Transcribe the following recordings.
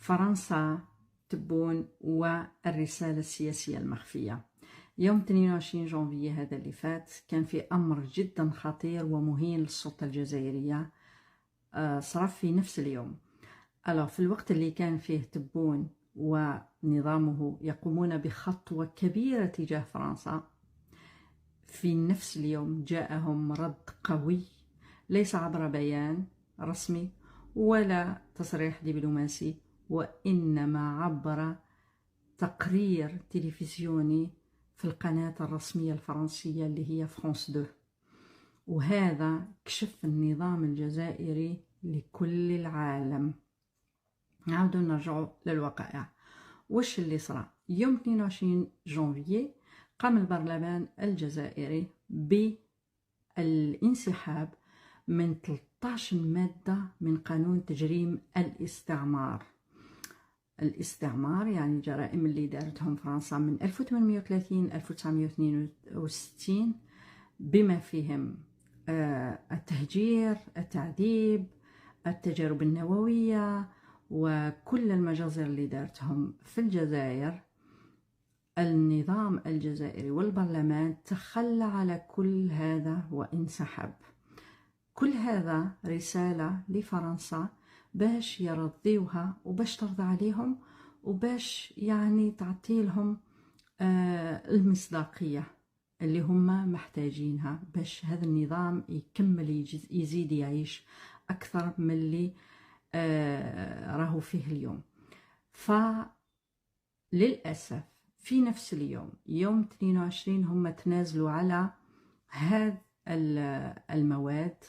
فرنسا، تبون والرسالة السياسية المخفية. يوم 22 جانفي هذا اللي فات كان في أمر جدا خطير ومهين للسلطة الجزائرية، صرا في نفس اليوم. alors في الوقت اللي كان فيه تبون ونظامه يقومون بخطوة كبيرة تجاه فرنسا، في نفس اليوم جاءهم رد قوي، ليس عبر بيان رسمي ولا تصريح دبلوماسي، وإنما عبر تقرير تلفزيوني في القناة الرسمية الفرنسية اللي هي فرانس 2. وهذا كشف النظام الجزائري لكل العالم. نعاودو نرجعو للوقائع. وش اللي صرا يوم 22 جانفي؟ قام البرلمان الجزائري بالانسحاب من 13 مادة من قانون تجريم الاستعمار. الاستعمار يعني الجرائم اللي دارتهم فرنسا من 1830 1962، بما فيهم التهجير، التعذيب، التجارب النووية وكل المجازر اللي دارتهم في الجزائر. النظام الجزائري والبرلمان تخلى على كل هذا وانسحب. كل هذا رسالة لفرنسا باش يرضيوها وباش ترضى عليهم وباش يعني تعطي لهم المصداقية اللي هم محتاجينها باش هذا النظام يكمل يزيد يعيش أكثر من اللي راهو فيه اليوم. فللأسف في نفس اليوم، يوم 22، هم تنازلوا على هذا المواد،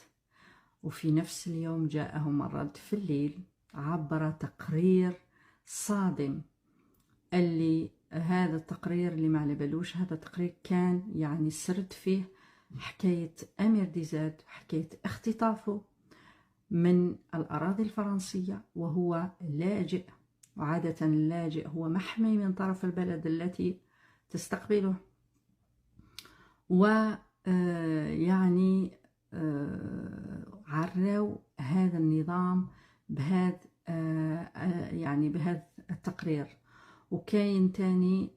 وفي نفس اليوم جاءهم الرد في الليل عبر تقرير صادم. اللي هذا التقرير، اللي ما على بالوش، هذا التقرير كان يعني سرد فيه حكاية أمير ديزاد، حكاية اختطافه من الأراضي الفرنسية وهو لاجئ، وعادة اللاجئ هو محمي من طرف البلد التي تستقبله، و يعني عروا هذا النظام بهذا يعني بهذا التقرير. وكاين تاني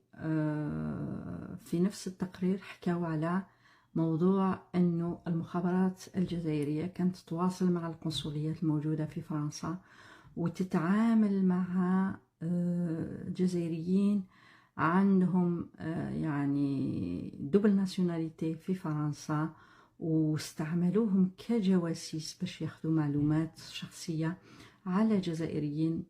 في نفس التقرير حكاو على موضوع أنه المخابرات الجزائرية كانت تتواصل مع القنصليات الموجودة في فرنسا وتتعامل مع جزائريين عندهم يعني double nationalité في فرنسا، واستعملوهم كجواسيس باش ياخذوا معلومات شخصية على جزائريين.